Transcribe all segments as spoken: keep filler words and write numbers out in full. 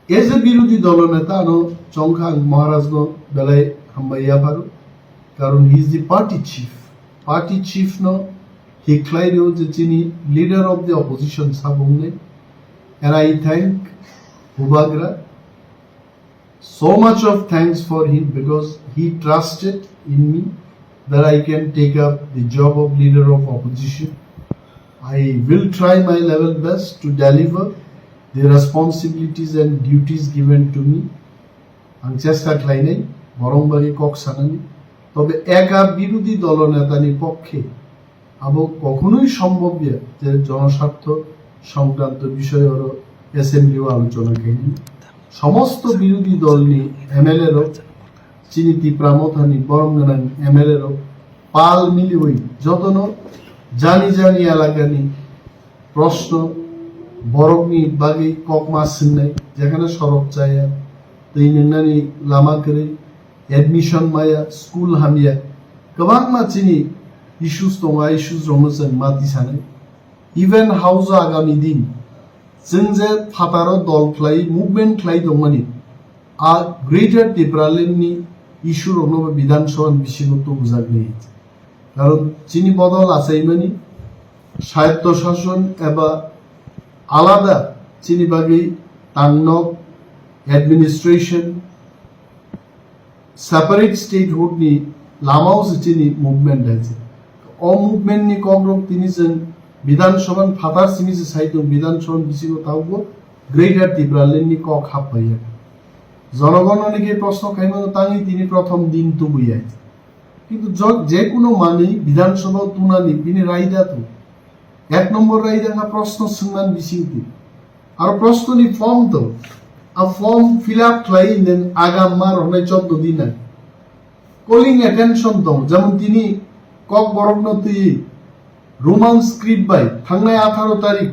As a birodhi dolo neta ano chongkha ang Maharaj no belai hambai yapharo, karon he is the party chief. Party chief no thik khlai rio je chini leader of the opposition sabung nei. And I thank Bubagra so much of thanks for him because he trusted in me that I can take up the job of leader of opposition. I will try my level best to deliver the responsibilities and duties given to me. Ang chesta khlainai borong bagwi kok sanani. Tobe eka birodhi dolo netani pokkhe abo kokhonoi sombhob ya je jonosartho songkranto bishoy oro assembly o alochona khainani. Somosto birodhi dolni M L A rok, chini Tipra Mothani borom gwnang M L A rok pal miliwi jotono jani jani elakani proshno borokni bagwi kokma swngnai, jekhane sorok chaya, twi nwngnani lama kwrwi, admission maya, school hamya, kwbangma chini issues tongo, a issues rokno chwng ma tisanai. Even house o agami din chwng je phataro dol khlai, movement khlai tongmani, a Greater Tipraland ni issue rokno bo Bidhan Sabha ni bisingo tubujak nai. Karon chini bodol achaimani swayatto shason eba alada chini bagwi tangnok administration, separate statehood ni lama o se chini movement hai se. O movement ni kokrok tini chwng Bidhan Sabha ni phatar simi se sai tong, Bidhan Sabha ni bisingo tabukbo Greater Tipraland ni kok hap phaiya. Jonogon ni khe proshno khaimano tangwi tini prothom din tubui hai. Kintu jot-, je kuno manwi Bidhan Sabha o tunani bini raida tong. Ek nombor raida wngkha proshno swngmani bisingtwi. Aro proshnoni form tong. A form fill up khlai nang agam ma rohnai choddo din nang. Calling attention tong, jemon tini Kokborokno twi Roman script bai thangnai atharo tarik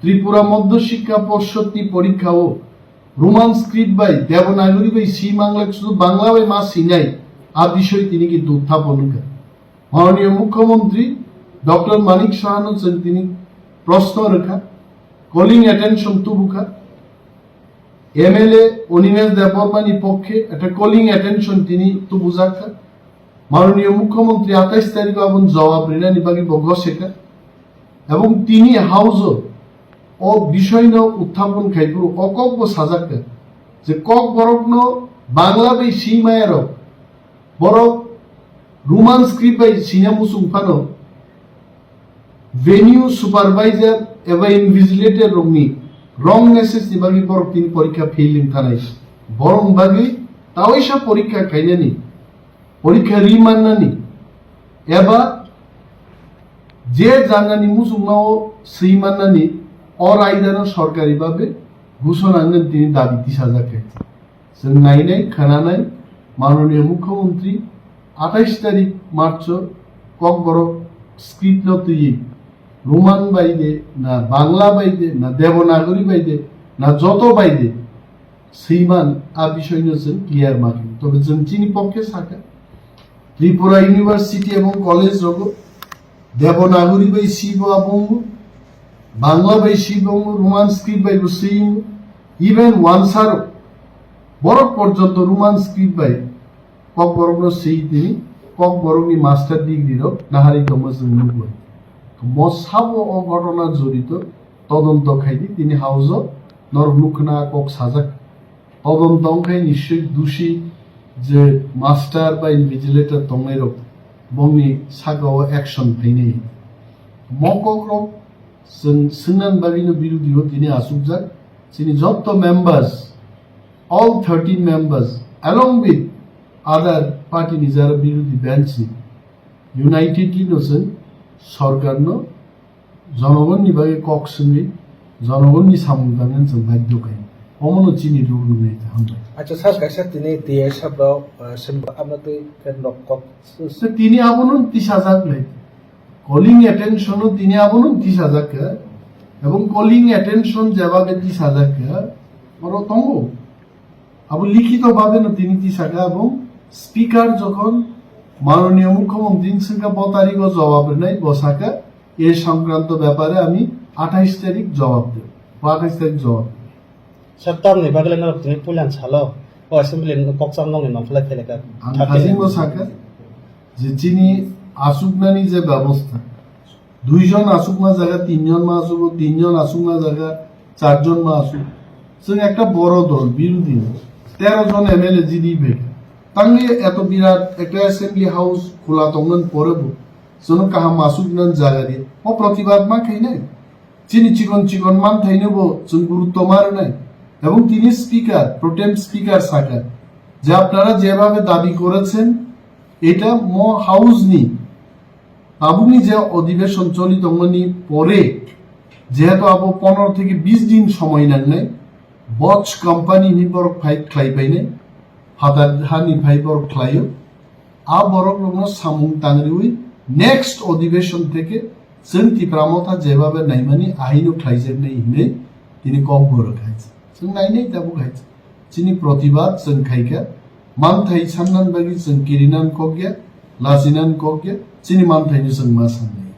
Tripura Madhya Shiksha Porshod ni porikha o Roman script bai Devanagari bai si manglak sudu Bangla bai ma sinai a bisoi tini ki duthapon wngkha. Mananiya Mukhyamantri Doctor Manik Saha no chwng tini proshno rwkha, calling attention tubukha. M L A Animesh Debbarma ni pokkhe ekta calling attention tini tubujakha. Mananiya Mukhyamantri atais tarikh o aboni jawab rinani bagwi bo gosekha. Ebong tini house o o bisoi no uthapon khai phuru o kok bo sajakha je Kokborok no Bangla bai si maya rok borok Roman script bai sina muchung phano venue supervisor eba invigilator rokni wrong message ni bagwi borok tini porikha fail wng thanai. Borok bagwi tawaisa porikha khainani, porikha ri mannani eba je jagani muchungma o swi mannani o raidano sorkari babe ghushona wngwi tini dabi tisajak khe. Chwng nainai, khwnanai, Mananiya Mukhyamantri atais tarik March o Kokborok script no twiwi Roman bai de, na Bangla bai de, na Devanagari bai de, na joto bai de, swiman a bisoi no chwng clear ma khe. Tobe chwng chini pokkhe sakha, Tripura University ebong college rogo Devanagari bai si bo abo wngo, Bangla bai si bo wngo, Roman script bai bo si wngo, even wansaro borok porjonto Roman script bai Kokborokno si tini Kokborokni master degree rok nahari tongma chwng nukgo. Mo sabo o ghotona jorito todonto khaidi tini house o norok nukhna kok sajak. Todonto wngkhe nischoi dusi je master ba invigilator tongnairok bongni sakao action phainai. Mo kokrok chwng swngna bagwino birodhi o tini achukjak. Chini jotto members, all thirteen members, along with other party ni jara birodhi bench ni unitedly no chwng sorkar no Jonogonni bagwi kok swngwi, jonogonni samung tangwi chwng baidhyo khai. Omono chini rule wngnai kha, hambai. Acha, sir, kaisa tini T S F rok, ah, simi amno twi ken rok kok. So, tini abono tisajak lai. Calling attention o tini abono tisajak kha. Ebong calling attention jeba khe tisajak kha. Oro tongo. Abo likhito bhabe no tini tisakha, abo speaker jokhon Mananiya Mukhyamantri ni swngkha bo tarikh o jawab rwnai, bo sakha, "E songkranto byapare ami athais tarik jawab debo, athais tarik jawab debo." Sir, tamni bagwi norok tini puilan salo o assembly ni kokcham nokni nongkhlai phailaka. Ang thirty hajingo sakha je chini asuknani je bebosta, duijon asukma jaga tinjon ma asugo, tinjon asukma jaga charjon ma asuk. Chwng ekta boro dol, birodhi, tero jon M L A jidi bek. Tangwi eto birat ekta assembly house khula tongmani pore bo chwngno kaham asuknani jaga di. O protibad ma khainai. Chini chikon chikon manthaino bo chwng gurutto ma rwnai. Ebong tini speaker, pro tem speaker sakha je আপনারা যেভাবে দাবি করেছেন, এটা মো হাউস নি tabukni je অধিবেশন choli tongmani pore, jehetu abo পনেরো থেকে বিশ din somoi nangnai, Bosch company ni borok phai khlai painai, phatar hani phai borok khlaio, a borok rokno samung tangriwi next অধিবেশন থেকে chwng Tipra Motha jebabe naimani ahaino khlaijaknai hinwi tini kok bo rwkha. Chwng nainai tabuk hai chini protibad chwng khaikha, manthai sannan bagwi chwng kirinan kokya, lachinan kokya, chini manthaino chwng ma sanai.